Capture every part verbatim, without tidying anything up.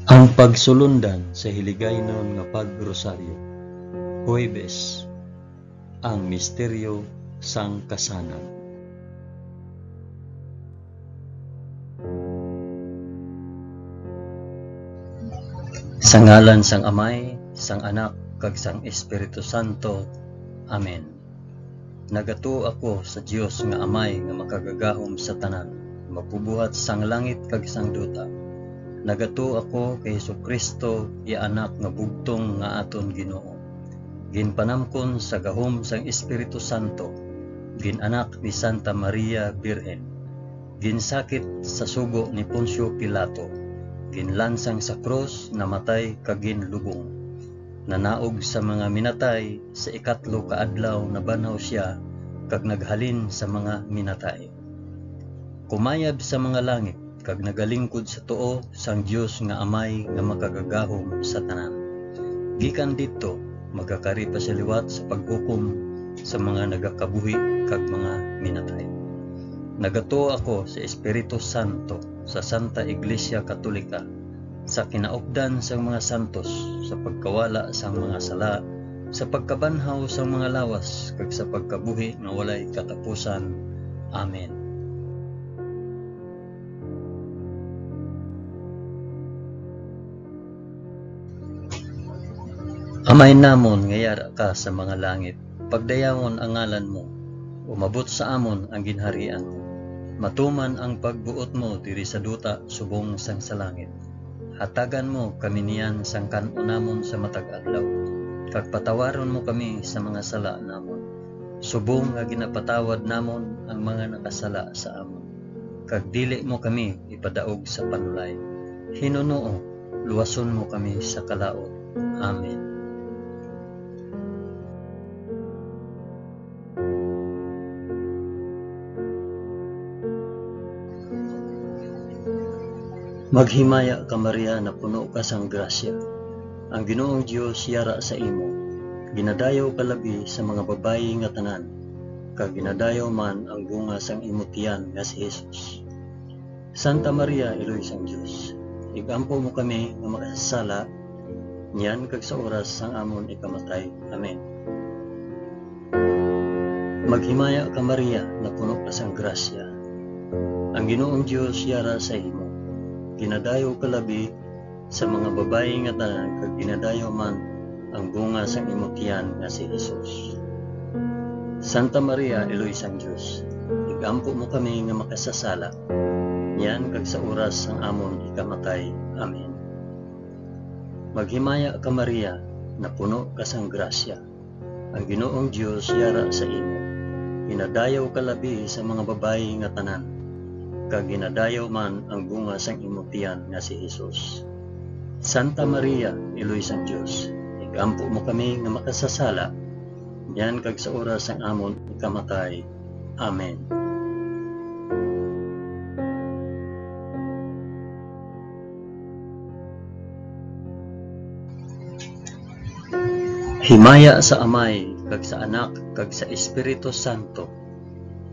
Ang pagsulundan sa Hiligaynon nga Pag-Rosaryo. Huwebes, ang misteryo sang kasanag. Sa ngalan sang Amay, sang Anak, kag sang Espiritu Santo. Amen. Nagatuo ako sa Dios nga Amay nga makagagahom sa tanan, magbubuhat sang langit kag sang duta. Nagatuo ako kay Jesu-Cristo, iya Anak nga bugtong nga aton Ginoo. Ginpanamkon sa gahom sang Espiritu Santo, gin-anak ni Santa Maria Birhen, ginsakit sa sugo ni Poncio Pilato, ginlansang sa krus, namatay kag ginlubong. Nanaog sa mga minatay, sa ikatlo ka adlaw nabanhaw sia kag naghalin sa mga minatay. Kumayab sa mga langit kag nagalingkod sa tuo sang Dios nga Amay nga makagagahom sa tanan. Gikan didto, magakari pa sia liwat sa paghukom sa mga nagakabuhi kag mga minatay. Nagatuo ako sa Espiritu Santo, sa Santa Iglesia Katolika, sa kinaupdan sang mga santos, sa pagkawala sang mga sala, sa pagkabanhaw sang mga lawas, kag sa pagkabuhi nga walay katapusan. Amen. Amay namon nga yara ka sa mga langit, pagdayawon ang ngalan mo, umabot sa amon ang ginharian mo, matuman ang pagbuot mo diri sa duta subong sang sa langit. Hatagan mo kami niyan sang kan-o namon sa matag adlaw, kag patawaron mo kami sa mga sala namon, subong nga ginapatawad namon ang mga nakasala sa amon. Kag dili mo kami ipadaog sa panulay. Hinunoo, luwason mo kami sa kalaut. Amen. Maghimaya ka, Maria, napuno ka sang grasya. Ang Ginoong Dios yara sa imo. Ginadayaw ka labi sa mga babayi nga tanan, kag ginadayaw man ang bunga sang imo tiyan nga si Jesus. Santa Maria, Iloy sang Dios, ig-ampo mo kami nga makasasala, niyan kag sa oras sang amon ikamatay. Amen. Maghimaya ka, Maria, napuno ka sang grasya. Ang Ginoong Dios yara sa imo. Ginadayaw ka labi sa mga babayi nga tanan, kag ginadayaw man ang bunga sang imo tiyan nga si Jesus. Santa Maria, Iloy sang Dios, ig-ampo mo kami nga makasasala, niyan kag sa oras sang amon ikamatay. Amen. Maghimaya ka, Maria, napuno ka sang grasya. Ang Ginoong Dios yara sa imo. Ginadayaw ka labi sa mga babayi nga tanan, kag ginadayaw man ang bunga sang imo tiyan nga si Jesus. Santa Maria, Iloy sang Dios, ig-ampo mo kami nga makasasala, niyan kag sa oras sang amon ikamatay. Amen. Himaya sa Amay, kag sa Anak, kag sa Espiritu Santo,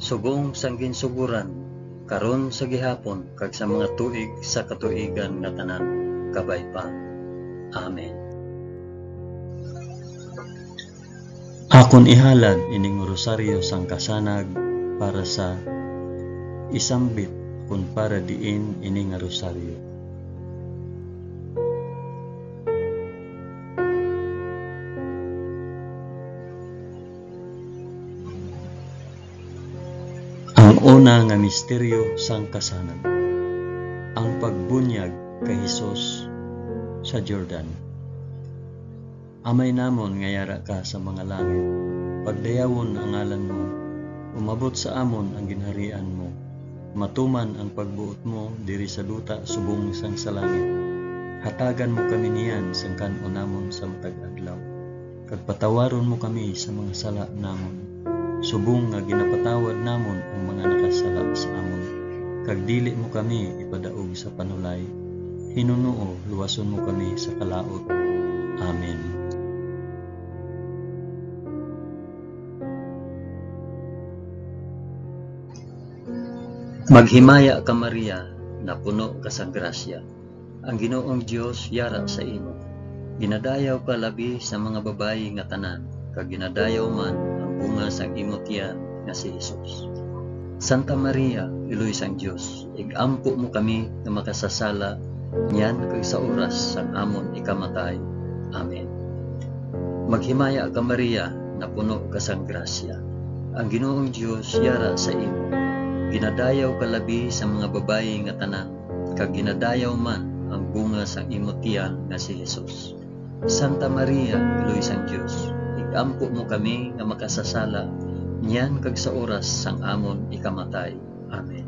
subong sang ginsugoran, karon, sa gihapon, kag sa mga tuig sa katuigan nga tanan. Kabay pa. Amen. Akon ihalad ining rosaryo sang kasanag para sa isambit kon para diin ini nga rosaryo. Ang una nga misteryo sang kasanag, ang pagbunyag kay Jesus sa Jordan. Amay namon nga yara ka sa mga langit, pagdayawon ang ngalan mo, umabot sa amon ang ginharian mo, matuman ang pagbuot mo diri sa duta subong sang sa langit. Hatagan mo kami niyan sang kan-on namon sa matag adlaw, kag patawaron mo kami sa mga sala namon, subong nga ginapatawad namon ang mga nakasala sa amon, kag dili mo kami ipadaog sa panulay. Hinunoo, luwason mo kami sa kalaut. Amen. Maghimaya ka, Maria, napuno ka sang grasya. Ang Ginoong Dios yara sa imo. Ginadayaw ka labi sa mga babayi nga tanan, kag ginadayaw man ang bunga sang imo tiyan nga si Jesus. Santa Maria, Iloy sang Dios, ig-ampo mo kami nga makasasala niyan kag sa oras sang amon ikamatay. Amen. Maghimaya ka, Maria, napuno ka sang grasya. Ang Ginoong Dios yara sa imo. Ginadayaw ka labi sa mga babayi nga tanan, kag ginadayaw man ang bunga sang imo tiyan nga si Jesus. Santa Maria, Iloy sang Dios, ig-ampo mo kami nga makasasala niyan kag sa oras sang amon ikamatay. Amen.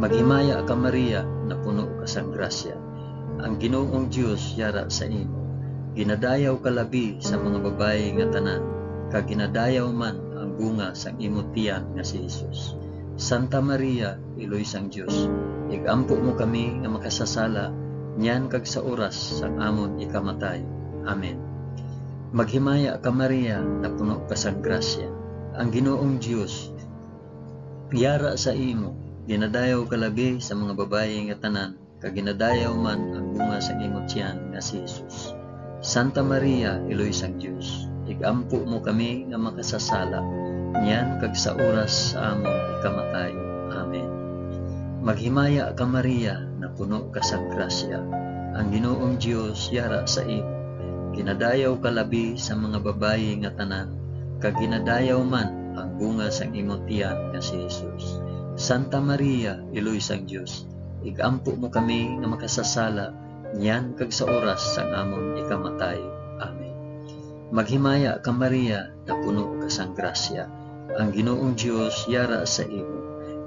Maghimaya ka, Maria, napuno ka sang grasya. Ang Ginoong Dios yara sa imo. Ginadayaw ka labi sa mga babayi nga tanan, kag ginadayaw man ang bunga sang imo tiyan nga si Jesus. Santa Maria, Iloy sang Dios, ig-ampo mo kami nga makasasala niyan kag sa oras sang amon ikamatay. Amen. Maghimaya ka, Maria, napuno ka sang grasya. Ang Ginoong Dios yara sa imo. Ginadayaw ka labi sa mga babayi nga tanan, kag ginadayaw man ang bunga sang imo tiyan nga si Jesus. Santa Maria, Iloy sang Dios, ig-ampo mo kami nga makasasala, niyan kag sa oras sa amon ikamatay. Amen. Maghimaya ka, Maria, napuno ka sang grasya. Ang Ginoong Dios yara sa imo. Ginadayaw ka labi sa mga babayi nga tanan, kag ginadayaw man ang bunga sang imo tiyan nga si Jesus. Santa Maria, Iloy sang Dios, ig-ampo mo kami nga makasasala niyan kag sa oras sang amon ikamatay. Amen. Maghimaya ka, Maria, napuno ka sang grasya. Ang Ginoong Dios yara sa imo.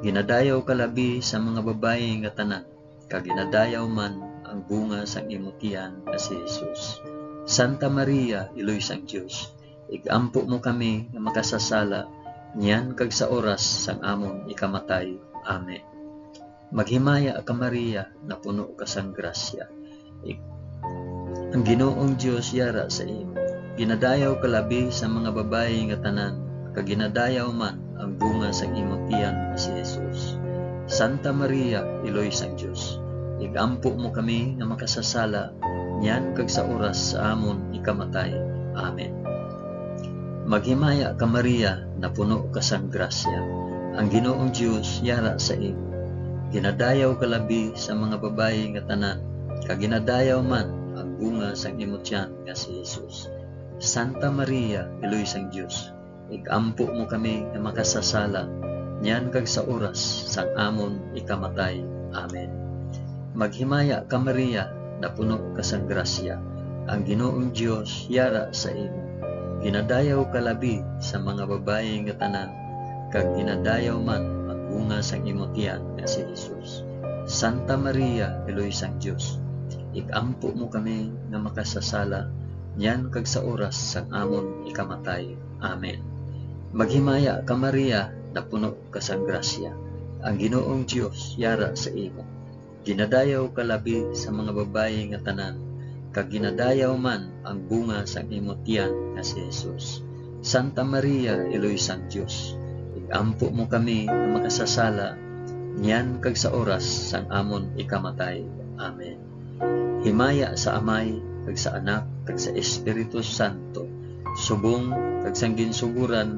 Ginadayaw ka labi sa mga babayi nga tanan, kag ginadayaw man ang bunga sang imo tiyan nga si Jesus. Santa Maria, Iloy sang Dios, ig-ampo mo kami nga makasasala niyan kag sa oras sang amon ikamatay. Amen. Maghimaya ka, Maria, napuno ka sang grasya. Ik-, ang Ginoong Dios yara sa imo. Ginadayaw ka labi sa mga babayi nga tanan, kag ginadayaw man ang bunga sang imo tiyan nga si Jesus. Santa Maria, Iloy sang Dios, ig-ampo mo kami nga makasasala niyan kag sa oras sa amon ikamatay. Amen. Maghimaya ka, Maria, napuno ka sang grasya. Ang Ginoong Dios yara sa imo. Ginadayaw ka labi sa mga babayi nga tanan, kag ginadayaw man ang bunga sang imo tiyan nga si Jesus. Santa Maria, Iloy sang Dios, ig-ampo mo kami nga makasasala, niyan kag sa oras sang amon ikamatay. Amen. Maghimaya ka, Maria, napuno ka sang grasya. Ang Ginoong Dios yara sa imo. Ginadayaw ka labi sa mga babayi nga tanan, kag ginadayaw man ang bunga sang imo tiyan nga si Jesus. Santa Maria, Iloy sang Dios, ig-ampo mo kami nga makasasala, niyan kag sa oras sang amon ikamatay. Amen. Maghimaya ka, Maria, napuno ka sang grasya. Ang Ginoong Dios yara sa imo. Ginadayaw ka labi sa mga babayi nga tanan, kag ginadayaw man ang bunga sang imo tiyan nga si Jesus. Santa Maria, Iloy sang Dios, ig-ampo mo kami nga makasasala, niyan kag sa oras sang amon ikamatay. Amen. Himaya sa Amay, kag sa Anak, kag sa Espiritu Santo, subong kag sang ginsugoran,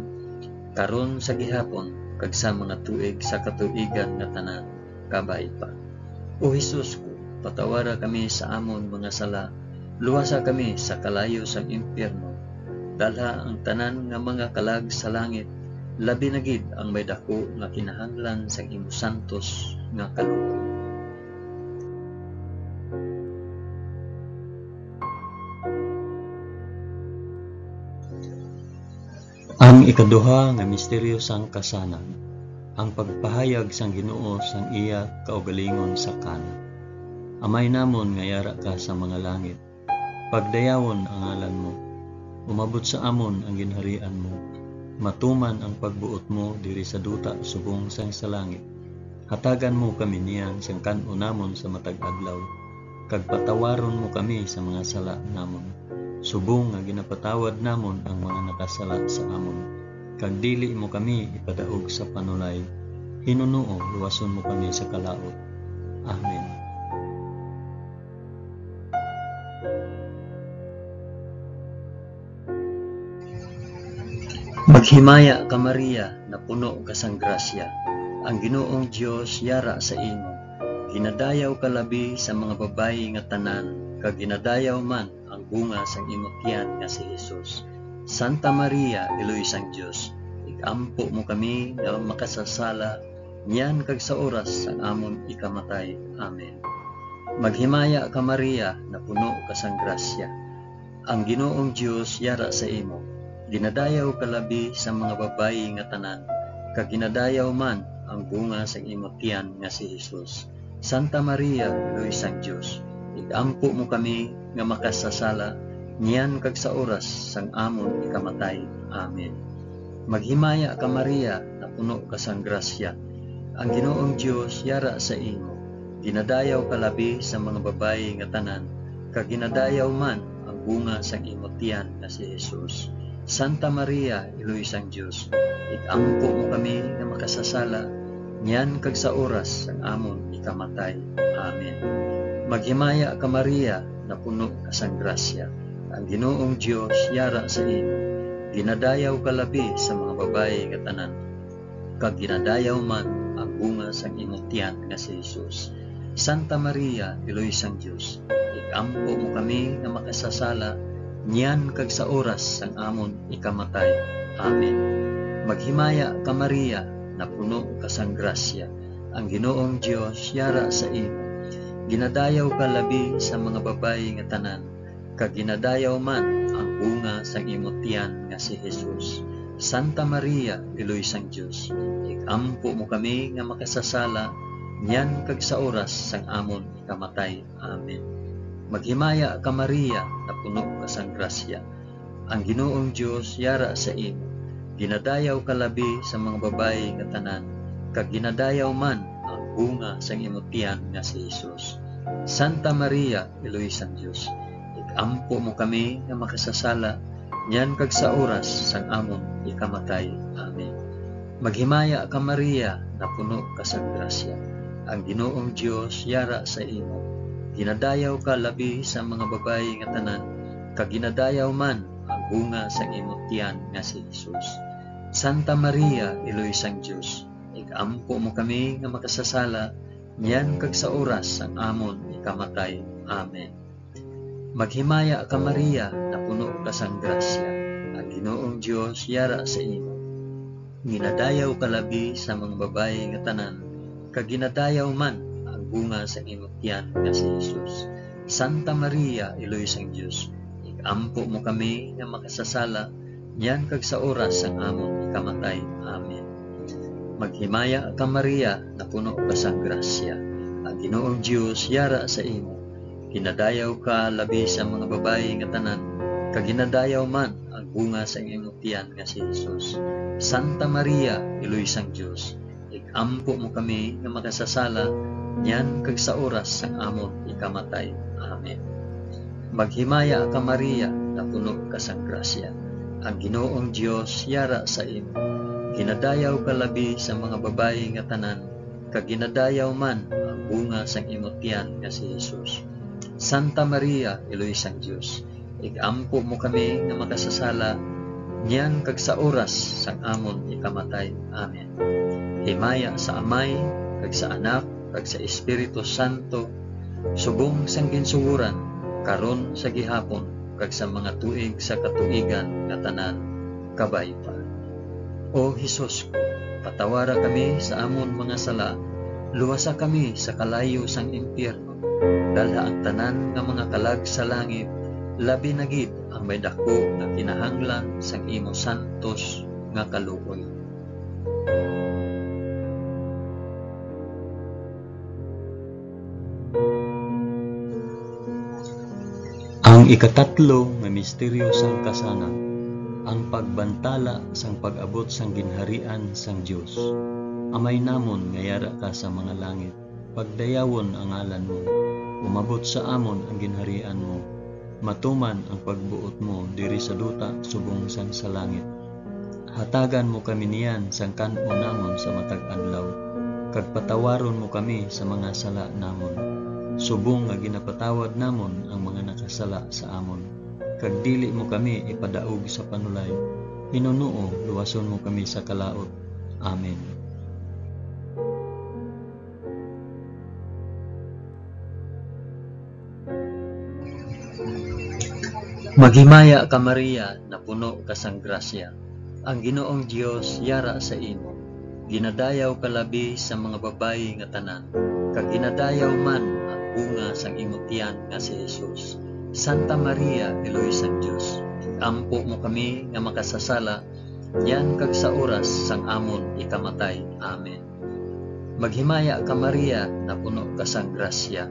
karon, sa gihapon, kag sa mga tuig sa katuigan nga tanan. Kabay pa. O Jesus ko, patawara kami sa amon mga sala, luwasa kami sa kalayo sang impyerno, dalha ang tanan nga mga kalag sa langit, labi na gid ang may daku nga kinahanglan sang imo santos nga kaluoy. Ang ikaduha nga misteryo sang kasanan, ang pagpahayag sang Ginoo sang iya kaugalingon sa Cana. Amay namon nga yara ka sa mga langit, pagdayawon ang ngalan mo. Umabot sa amon ang ginharian mo. Matuman ang pagbuot mo diri sa duta subong sang sa langit. Hatagan mo kami niyan sang kan-o namon sa matag adlaw, kag patawaron mo kami sa mga sala namon, subong nga ginapatawad namon ang mga nakasala sa amon. Kag dili mo kami ipadaog sa panulay. Hinunoo, luwason mo kami sa kalaut. Amen. Maghimaya ka, Maria, napuno ka sang grasya. Ang Ginoong Dios yara sa imo. Ginadayaw ka labi sa mga babayi nga tanan, kag ginadayaw man ang bunga sang imo tiyan nga si Jesus. Santa Maria, Iloy sang Dios, ig-ampo mo kami nga makasasala, niyan kag sa oras sang amon ikamatay. Amen. Maghimaya ka, Maria, napuno ka sang grasya. Ang Ginoong Dios yara sa imo. Ginadayaw ka labi sa mga babayi nga tanan, kag ginadayaw man ang bunga sang imo tiyan nga si Jesus. Santa Maria, Iloy sang Dios, ig-ampo mo kami nga makasasala, niyan kag sa oras sang amon ikamatay. Amen. Maghimaya ka, Maria, napuno ka sang grasya. Ang Ginoong Dios yara sa imo. Ginadayaw ka labi sa mga babayi nga tanan, kag ginadayaw man ang bunga sang imo tiyan nga si Jesus. Santa Maria, Iloy sang Dios, ig-ampo mo kami nga makasasala, niyan kag sa oras sang amon ikamatay. Amen. Maghimaya ka, Maria, napuno ka sang grasya. Ang Ginoong Dios yara sa imo. Ginadayaw ka labi sa mga babayi nga tanan, kag ginadayaw man ang bunga sang imo tiyan nga si Jesus. Santa Maria, Iloy sang Dios, ig-ampo mo kami nga makasasala, niyan kag sa oras sang amon ikamatay. Amen. Maghimaya ka, Maria, napuno ka sang grasya. Ang Ginoong Dios yara sa imo. Ginadayaw ka labi sa mga babayi nga tanan, kag ginadayaw man ang bunga sang imo tiyan nga si Jesus. Santa Maria, Iloy sang Dios, ig-ampo mo kami nga makasasala, niyan kag sa oras sang amon ikamatay. Amen. Maghimaya ka, Maria, napuno ka sang grasya. Ang Ginoong Dios yara sa imo. Ginadayaw ka labi sa mga babayi nga tanan, kag ginadayaw man ang bunga sang imo tiyan nga si Jesus. Santa Maria, Iloy sang Dios, ig-ampo mo kami nga makasasala, niyan kag sa oras sang amon ikamatay. Amen. Maghimaya ka, Maria, napuno ka sang grasya. Ang Ginoong Dios yara sa imo. Ginadayaw ka labi sa mga babayi nga tanan, kag ginadayaw man ang bunga sang imo tiyan nga si Jesus. Santa Maria, Iloy sang Dios, ig-ampo mo kami nga makasasala, niyan kag sa oras sang amon ikamatay. Amen. Maghimaya ka, Maria, napuno ka sang grasya. Ang Ginoong Dios yara sa imo. Ginadayaw ka labi sa mga babayi nga tanan, kag ginadayaw man ang bunga sang imo tiyan nga si Jesus. Santa Maria, Iloy sang Dios, ig-ampo mo kami nga makasasala, niyan kag sa oras sang amon ikamatay. Amen. Maghimaya ka, Maria, napuno ka sang grasya. Ang Ginoong Dios yara sa imo. Ginadayaw ka labi sa mga babayi nga tanan, kag ginadayaw man ang bunga sang imo tiyan nga si Jesus. Santa Maria, Iloy sang Dios, ig-ampo mo kami nga makasasala, niyan kag sa oras sang amon ikamatay. Amen. Maghimaya ka, Maria, napuno ka sang grasya. Ang Ginoong Dios yara sa imo. Ginadayaw ka labi sa mga babayi nga tanan, kag ginadayaw man ang bunga sang imo tiyan nga si Jesus. Santa Maria, Iloy sang Dios, ig-ampo mo kami nga makasasala, niyan kag sa oras sang amon ikamatay. Amen. Himaya sa Amay, kag sa Anak, kag sa Espiritu Santo, subong sang ginsugoran, karon, sa gihapon, kag sa mga tuig sa katuigan nga tanan. Kabay pa. O Jesus ko, patawara kami sa amon mga sala, luwasa kami sa kalayo sang impyerno, dalha ang tanan nga mga kalag sa langit, labi na gid ang may daku nga kinahanglan sang imo santos nga kaluoy. Ang ikatatlo nga misteryo sang kasanag, ang pagbantala sang pag-abot sang ginharian sang Dios. Amay namon nga yara ka sa mga langit, pagdayawon ang ngalan mo. Umabot sa amon ang ginharian mo. Matuman ang pagbuot mo diri sa duta subong sang sa langit. Hatagan mo kami niyan sang kan-o namon sa matag adlaw, kag patawaron mo kami sa mga sala namon, subong nga ginapatawad namon ang mga nakasala sa amon. Kag dili mo kami ipadaog sa panulay, Ginoo, luwason mo kami sa kalaut. Amen. Maghimaya ka, Maria, napuno ka sang grasya. Ang Ginoong Dios yara sa imo. Ginadayaw ka labi sa mga babayi nga tanan, kag ginadayaw man ang bunga sang imo tiyan nga si Jesus. Santa Maria, Iloy sang Dios, ig-ampo mo kami nga makasasala, niyan kag sa oras sang amon ikamatay. Amen. Maghimaya ka, Maria, napuno ka sang grasya.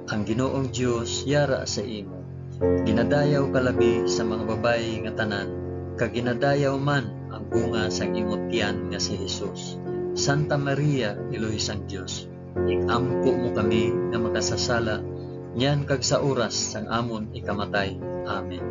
Ang Ginoong Dios yara sa imo. Ginadayaw ka labi sa mga babayi nga tanan, kag ginadayaw man ang bunga sang imo tiyan nga si Jesus. Santa Maria, Iloy sang Dios, ig-ampo mo kami nga makasasala, niyan kag sa oras sang amon ikamatay. Amen.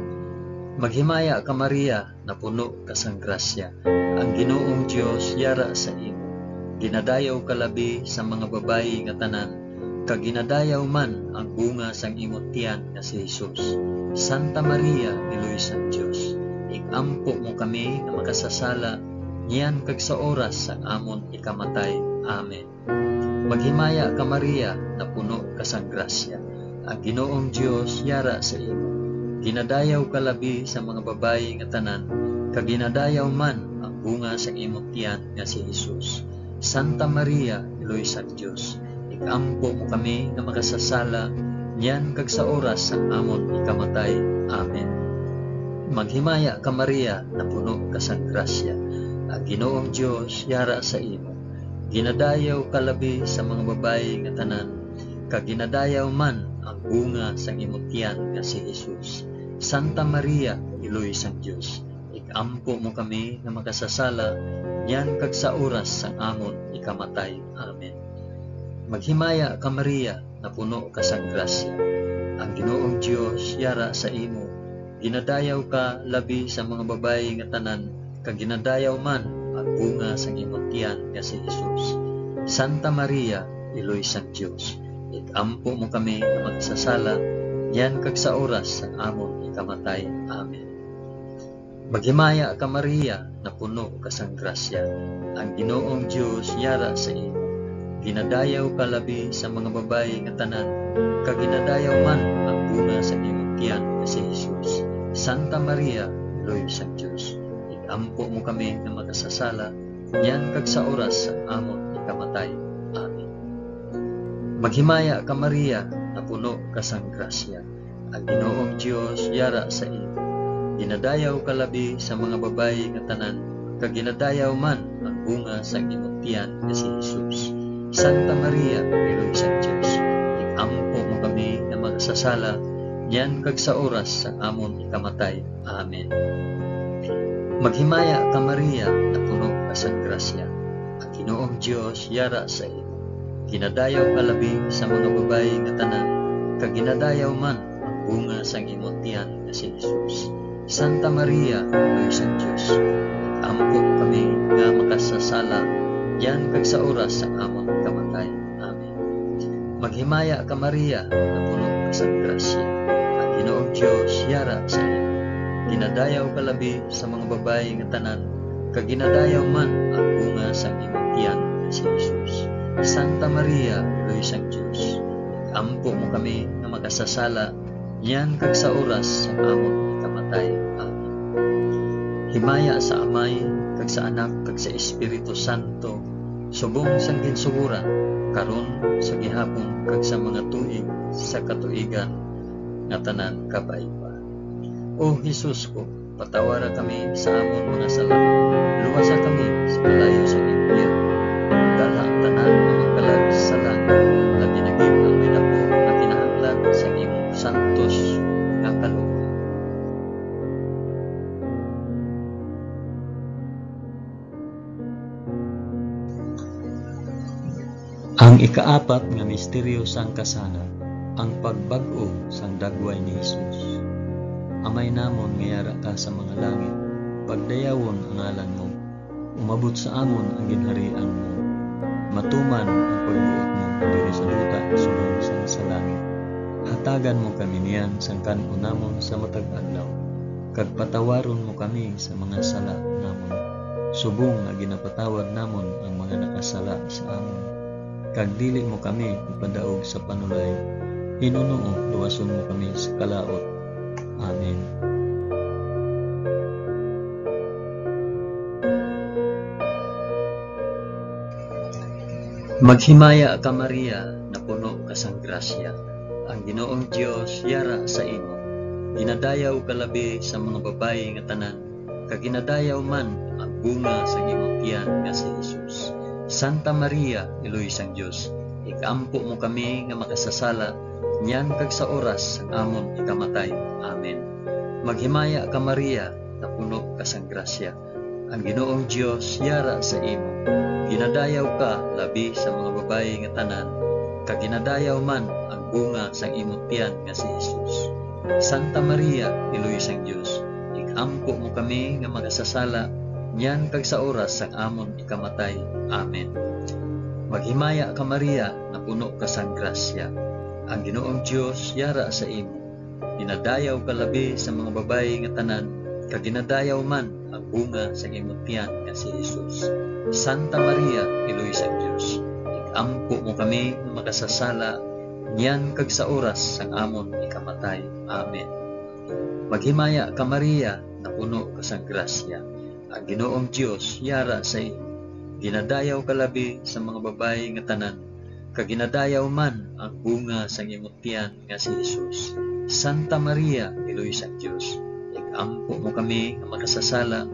Maghimaya ka, Maria, napuno ka sang grasya. Ang Ginoong Dios yara sa imo. Ginadayaw ka labi sa mga babayi nga tanan, kag ginadayaw man ang bunga sang imo tiyan nga si Jesus. Santa Maria, Iloy sang Dios, ig-ampo mo kami nga makasasala, niyan kag sa oras sang amon ikamatay. Amen. Maghimaya ka, Maria, napuno ka sang grasya. Ang Ginoong Dios yara sa imo. Ginadayaw ka labi sa mga babayi nga tanan, kag ginadayaw man ang bunga sang imo tiyan nga si Jesus. Santa Maria, Iloy sang Dios, ig-ampo mo kami nga makasasala, niyan kag sa oras sang amon ikamatay. Amen. Maghimaya ka, Maria, napuno ka sang grasya. Ang Ginoong Dios yara sa imo. Ginadayaw ka labi sa mga babayi nga tanan, kag ginadayaw man ang bunga sang imo tiyan nga si Jesus. Santa Maria, Iloy sang Dios, ig-ampo mo kami nga makasasala, niyan kag sa oras sang amon ikamatay. Amen. Maghimaya ka, Maria, napuno ka sang grasya. Ang Ginoong Dios yara sa imo. Ginadayaw ka labi sa mga babayi nga tanan, kag ginadayaw man ang bunga sang imo tiyan nga si Jesus. Santa Maria, Iloy sang Dios, ig-ampo mo kami nga makasasala, niyan kag sa oras sang amon ikamatay. Amen. Maghimaya ka, Maria, napuno ka sang grasya. Ang Ginoong Dios yara sa imo. Ginadayaw ka labi sa mga babayi nga tanan, kag ginadayaw man ang bunga sa imong tiyan nga si Jesus. Santa Maria, Iloy sang Dios, ig-ampo mo kami nga makasasala, niyan kag sa oras sang amon ikamatay. Amen. Maghimaya ka, Maria, napuno ka sang grasya. Ang Ginoong Dios yara sa imo. Ginadayaw ka labi sa mga babayi nga tanan, kag ginadayaw man ang bunga sang imong tiyan nga si Jesus. Santa Maria, Iloy sang Dios, ig-ampo mo kami nga makasasala, niyan kag sa oras sang amon ikamatay. Amen. Maghimaya ka, Maria, napuno ka sang grasya. Ang Ginoong Dios yara sa imo. Ginadayaw ka labi sa mga babayi nga tanan, kag ginadayaw man ang bunga sang imo tiyan nga si Jesus. Santa Maria, Iloy sang Dios, ig-ampo mo kami nga makasasala, niyan kag sa oras sang amon kamatay. Amen. Maghimaya ka, Maria, napuno ka sang grasya. Ang Ginoong Dios yara sa imo. Ginadayaw ka labi sa mga babayi nga tanan, kag ginadayaw man ang bunga sang imong tiyan nga si Jesus. Santa Maria, Iloy sang Dios, ig-ampo mo kami nga makasasala, niyan kag sa oras sang amon ikamatay. Amen. Himaya sa Amay, kag sa Anak, kag sa Espiritu Santo, subong sang ginsugoran, karon, sa gihapon, kag sa mga tuig sa katuigan nga tanan. Kabay pa. O Jesus ko, patawara kami sa amon mga sala, luwasa kami sa kalayo sang impyerno, dala ang tanan nga mga kalag sa langit, labi na gid ang may daku nga kinahanglan sang imong santos nga kaluoy. Ang ikaapat nga misteryo sang kasala, ang pagbag-o sang dagway ni Jesus. Amay namon nga yara ka sa mga langit, pagdayawon ang ngalan mo. Umabot sa amon ang ginharian mo. Matuman ang pagbuot mo diri sa duta subong sang sa langit. Hatagan mo kami niyan sang kan-on namon sa matag adlaw. kag patawaron mo kami sa mga sala namon, subong nga ginapatawad namon ang mga nakasala sa amon. Kag dili mo kami ipadaog sa panulay, hinunoo luwason mo kami sa kalaut. Amen. Maghimaya ka, Maria, napuno ka sang grasya. Ang Ginoong Dios yara sa imo. Ginadayaw ka labi sa mga babayi nga tanan, kag ginadayaw man ang bunga sang imong tiyan nga si Jesus. Santa Maria, Iloy sang Dios, ig-ampo mo kami nga makasasala, niyan kag sa oras sang amon ikamatay. Amen. Maghimaya ka, Maria, napuno ka sang grasya. Ang Ginoong Dios yara sa imo. Ginadayaw ka labi sa mga babayi nga tanan, kag ginadayaw man ang bunga sang imong tiyan nga si Jesus. Santa Maria, Iloy sang Dios, ig-ampo mo kami nga makasasala, niyan kag sa oras sang amon ikamatay. Amen. Maghimaya ka, Maria, napuno ka sang grasya. Ang Ginoong Dios yara sa imo. Ginadayaw ka labi sa mga babayi nga tanan, kag ginadayaw man ang bunga sang imong tiyan nga si Jesus. Santa Maria, Iloy sang Dios, ig-ampo mo kami nga makasasala, niyan kag sa oras sang amon ikamatay. Amen. Maghimaya ka, Maria, napuno ka sang grasya. Ang Ginoong Dios yara sa imo. Ginadayaw ka labi sa mga babayi nga tanan, kag ginadayaw man ang bunga sang imong tiyan nga si Jesus. Santa Maria, Iloy sang Dios, ig-ampo mo kami nga makasasala,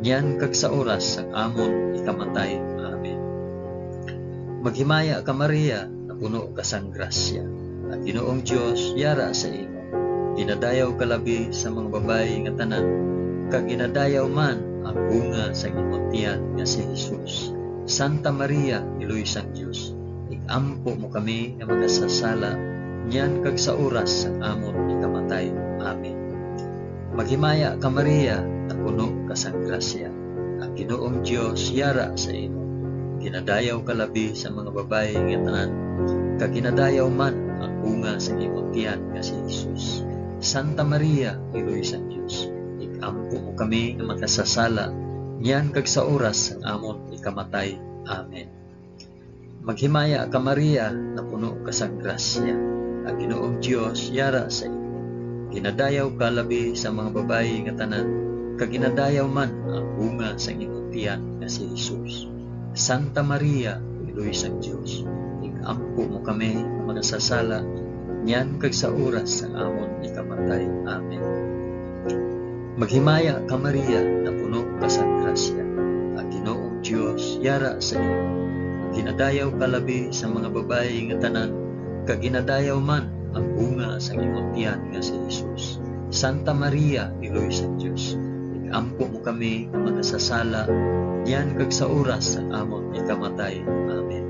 niyan kag sa oras sang amon ikamatay. Amen. Maghimaya ka, Maria, napuno ka sang grasya. Ang Ginoong Dios yara sa imo. Ginadayaw ka labi sa mga babayi nga tanan, kag ginadayaw man ang bunga sang imong tiyan nga si Jesus. Santa Maria, Iloy sang Dios, ig-ampo mo kami nga makasasala, niyan kag sa oras sang amon ikamatay. Amen. Maghimaya ka, Maria, napuno ka sang grasya. Ang Ginoong Dios yara sa imo. Ginadayaw ka labi sa mga babayi nga tanan, kag ginadayaw man ang bunga sang imong tiyan nga si Jesus. Santa Maria, Iloy sang Dios, ig-ampo mo kami nga makasasala, niyan kag sa oras sang amon ikamatay. Amen. Maghimaya ka, Maria, napuno ka sang grasya. Ang Ginoong Dios yara sa imo. Ginadayaw ka labi sa mga babayi nga tanan, kag ginadayaw man ang bunga sang imong tiyan nga si Jesus. Santa Maria, Iloy sang Dios, ig-ampo mo kami nga makasasala, niyan kag sa oras sang amon ikamatay. Amen. Maghimaya ka, Maria, napuno ka sang grasya. Ang Ginoong Dios yara sa imo. Ginadayaw ka labi sa mga babayi nga tanan, kag ginadayaw man ang bunga sang imong tiyan nga si Jesus. Santa Maria, Iloy sang Dios, ig-ampo mo kami nga makasasala, niyan kag sa oras sang amon ikamatay. Amen.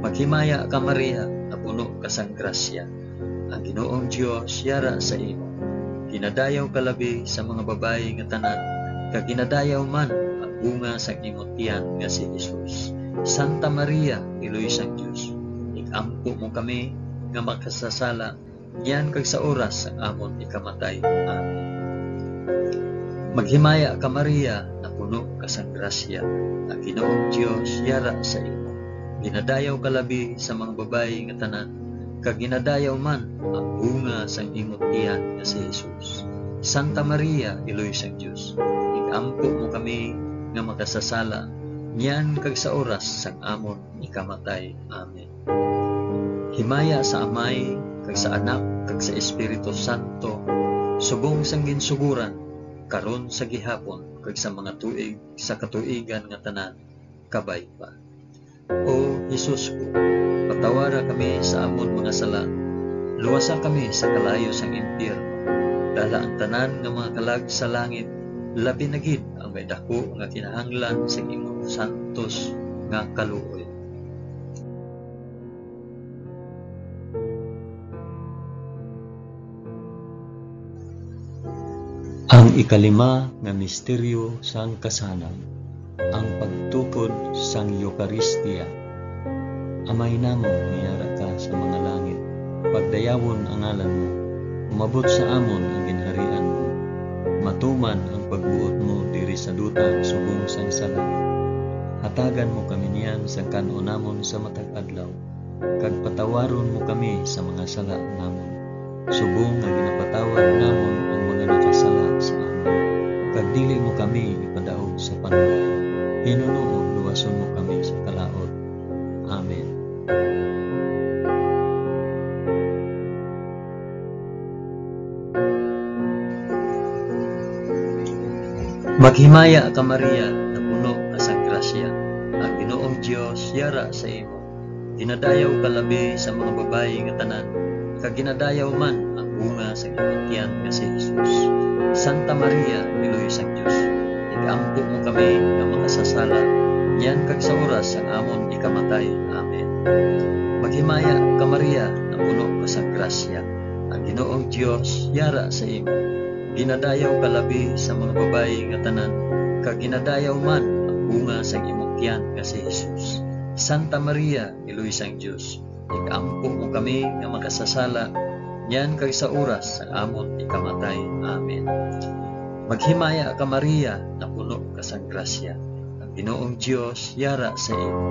Maghimaya ka, Maria, napuno ka sang grasya. Ang Ginoong Dios yara sa imo. Ginadayaw ka labi sa mga babayi nga tanan, kag ginadayaw man ang bunga sang imong tiyan nga si Jesus. Santa Maria, Iloy sang Dios, ig-ampo mo kami nga makasasala, niyan kag sa oras sang amon ikamatay. Amen. Maghimaya ka, Maria, napuno ka sang grasya, ang Ginoong Dios yara sa imo. Ginadayaw ka labi sa mga babayi nga tanan, kag ginadayaw man ang bunga sang imong tiyan nga si Jesus. Santa Maria, Iloy sang Dios, ig-ampo mo kami nga makasasala, niyan kag sa oras sang amon ikamatay. Amen. Himaya sa Amay, kag sa Anak, kag sa Espiritu Santo, subong sang ginsugoran, karon, sa gihapon, kag sa mga tuig sa katuigan nga tanan. Kabay pa. O Jesus ko, patawara kami sa amon mga sala, luwasa kami sa kalayo sang impyerno, dala ang tanan nga mga kalag sa langit, labi na gid ang may daku nga kinahanglan sang imong santos nga kaluoy. Ang ikalima nga misteryo sang kasanag, ang pagtukod sang Eukaristia. Amay namon nga yara ka sa mga langit, pagdayawon ang ngalan mo, umabot sa amon ang ginharian mo, Tuman ang pagbuot mo diri sa duta subong sang sala. Hatagan mo kami niyan sang kan-on namon sa matag adlaw, kag patawaron mo kami sa mga sala namon, subong nga ginapatawad namon ang mga nakasala sa amon. Kag dili mo kami ipadaog sa panulay, hinunoon luwason mo kami sa kalaut. Amen. Maghimaya ka, Maria, nga puno ka sang grasya. Ang Ginoong Dios yara sa imo. Ginadayaw ka labi sa mga babayi nga tanan, kag ginadayaw man ang bunga sang imong tiyan nga si Jesus. Santa Maria, Iloy sang Dios, ig-ampo mo kami nga makasasala, niyan kag sa oras sang amon ikamatay. Amen. Maghimaya ka, Maria, nga puno ka sang grasya. Ang Ginoong Dios yara sa imo. Ginadayaw ka labi sa mga babayi nga tanan, kag ginadayaw man ang bunga sang imong tiyan nga si Jesus. Santa Maria, Iloy sang Dios, ig-ampo mo kami nga makasasala, niyan kag sa oras sang amon ikamatay. Amen. Maghimaya ka, Maria, nga puno ka sang grasya. Ang Ginoong Dios yara sa imo.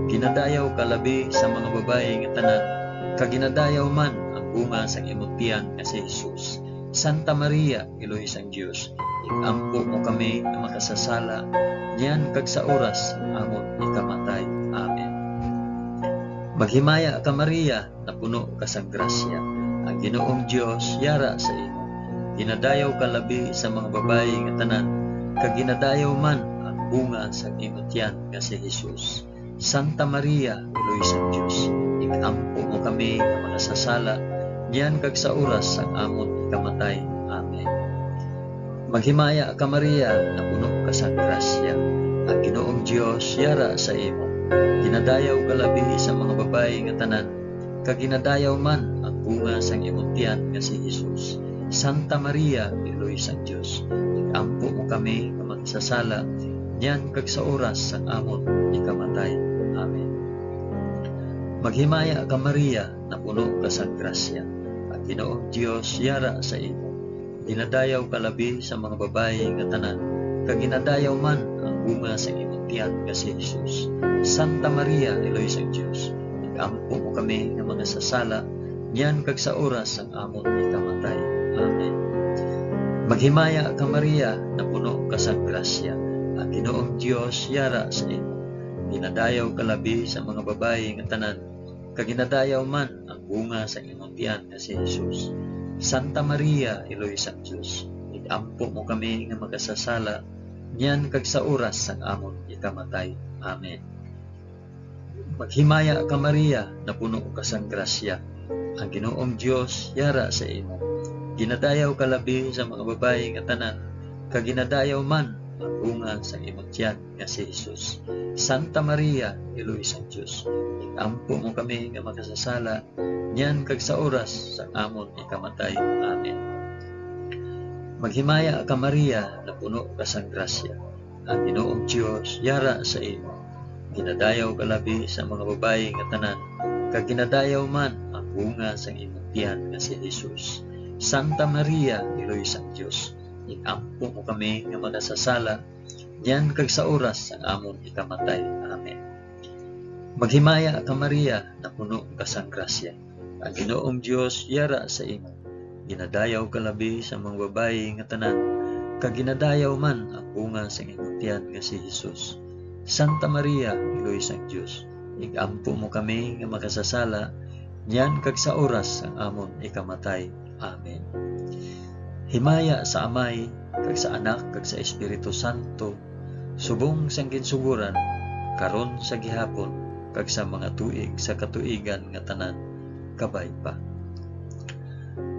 Ginadayaw ka labi sa mga babayi nga tanan, kag ginadayaw man ang bunga sang imong tiyan nga si Jesus. Santa Maria, Iloy sang Dios, ig-ampo mo kami nga makasasala, niyan kag sa oras sang amon ikamatay. Amen. Maghimaya ka, Maria, nga puno ka sang grasya. Ang Ginoong Dios yara sa imo. Ginadayaw ka labi sa mga babayi nga tanan, kag ginadayaw man ang bunga sang imo tiyan nga si Jesus. Santa Maria, Iloy sang Dios, ig-ampo mo kami nga makasasala, niyan kag sa oras sang amon ikamatay. Amen. Maghimaya ka, Maria, nga puno ka sang grasya. Ang Ginoong Dios yara sa imo. Ginadayaw ka labi sa mga babayi nga tanan, kag ginadayaw man ang bunga sang imong tiyan nga si Jesus. Santa Maria, Iloy sang Dios, ig-ampo mo kami nga makasasala, niyan kag sa oras sang amon ikamatay. Amen. Maghimaya ka, Maria, nga puno ka sang grasya. Ang Ginoong Dios yara sa imo. Ginadayaw ka labi sa mga babayi nga tanan, kag ginadayaw man ang bunga sang imong tiyan nga si Jesus. Santa Maria, Iloy sang Dios, ig-ampo mo kami nga makasasala, niyan kag sa oras sang amon ikamatay. Amen. Maghimaya ka, Maria, nga puno ka sang grasya. Ang Ginoong Dios yara sa imo. Ginadayaw ka labi sa mga babayi nga tanan, kag ginadayaw man ang bunga sang imong tiyan nga si Jesus. Santa Maria, Iloy sang Dios, ig-ampo mo kami nga makasasala, niyan kag sa oras sang amon ikamatay. Amen. Maghimaya ka, Maria, nga puno ka sang grasya. Ang Ginoong Dios yara sa imo. Ginadayaw ka labi sa mga babayi nga tanan, kag ginadayaw man ang bunga sang imong tiyan nga si Jesus. Santa Maria, Iloy sang Dios, ig-ampo mo kami nga makasasala, niyan kag sa oras sang amon ikamatay. Amen. Maghimaya ka, Maria, nga puno ka sang grasya. Ang Ginoong Dios yara sa imo. Ginadayaw ka labi sa mga babayi nga tanan, kag ginadayaw man ang bunga sang imong tiyan nga si Jesus. Santa Maria, Iloy sang Dios, ig-ampo mo kami nga makasasala, niyan kag sa oras sang amon ikamatay. Amen. Maghimaya ka, Maria, nga puno ka sang grasya. Ang Ginoong Dios yara sa imo. Ginadayaw ka labi sa mga babayi nga tanan, kag ginadayaw man ang bunga sang imong tiyan nga si Jesus. Santa Maria, Iloy sang Dios, ig-ampo mo kami nga makasasala, niyan kag sa oras sang amon ikamatay. Amen. Himaya sa Amay, kag sa Anak, kag sa Espiritu Santo, subong sang ginsugoran, karon, sa gihapon, kag sa mga tuig sa katuigan nga tanan. Kabay pa.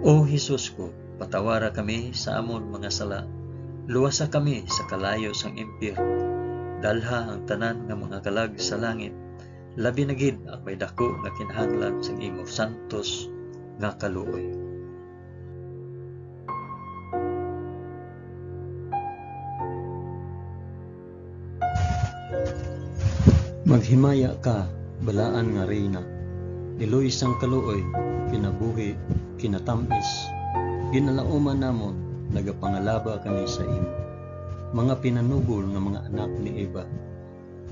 O Jesus ko, patawara kami sa amon mga sala, luwasa kami sa kalayo sang impyerno, dalha ang tanan nga mga kalag sa langit, labi na gid ang may daku nga kinahanglan sang imo santos nga kaluoy. Maghimaya ka, balaan nga Reyna, iloy sang kaluoy, kinabuhi, kinatamis, ginalauman namon, nagapangalaba kami sa imo. Mga pinanubol nga mga anak ni Eva,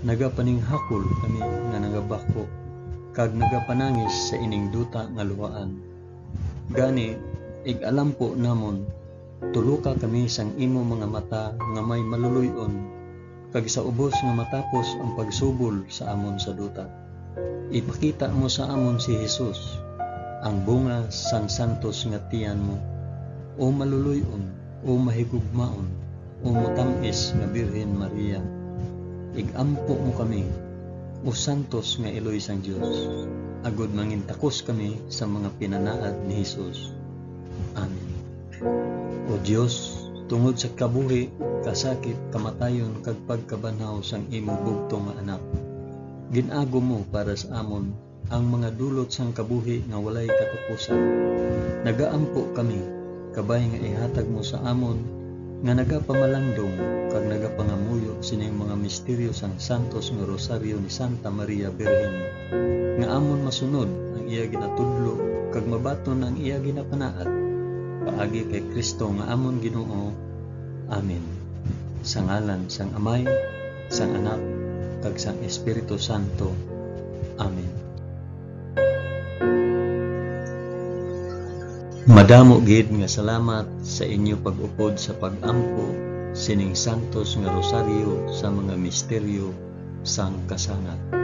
nagapaninghakol kami nga nagabakho kag nagapanangis sa ining duta nga luhaan. Gani, ig-alampo namon, tuloka kami sang imo mga mata nga may maluloy-on, kag sa ubos nga matapos ang pagsubol sa amon sa duta. Ipakita mo sa amon si Jesus, ang bunga sang santos nga tiyan mo, o maluloy-on, o mahigugmaon, o motam-is nga Birhen Maria. Ig-ampo mo kami, o santos nga iloy sang Dios, agod mangintakos kami sa mga pinanaad ni Jesus. Amen. O Dios, tungod sa kabuhi, kasakit, kamatayon, kag pagkabanhaw sang imo bugtong nga Anak, gin-agom mo para sa amon ang mga dulot sang kabuhi nga walay katapusan. Nagaampo kami, kabay nga ihatag mo sa amon nga nagapamalandong kag nagapangamuyo sining mga misteryo sang santos nga Rosaryo ni Santa Maria Birhen, nga amon masunod ang iya ginatudlo kag mabaton ang iya ginapanaad. Paagi kay Cristo nga amon Ginoo. Amen. Sa ngalan sang Amay, sang Anak, kag sang Espiritu Santo. Amen. Madamo gid nga salamat sa inyo pag-upod sa pag-ampo sining santos nga rosaryo sa mga misteryo sang kasanag.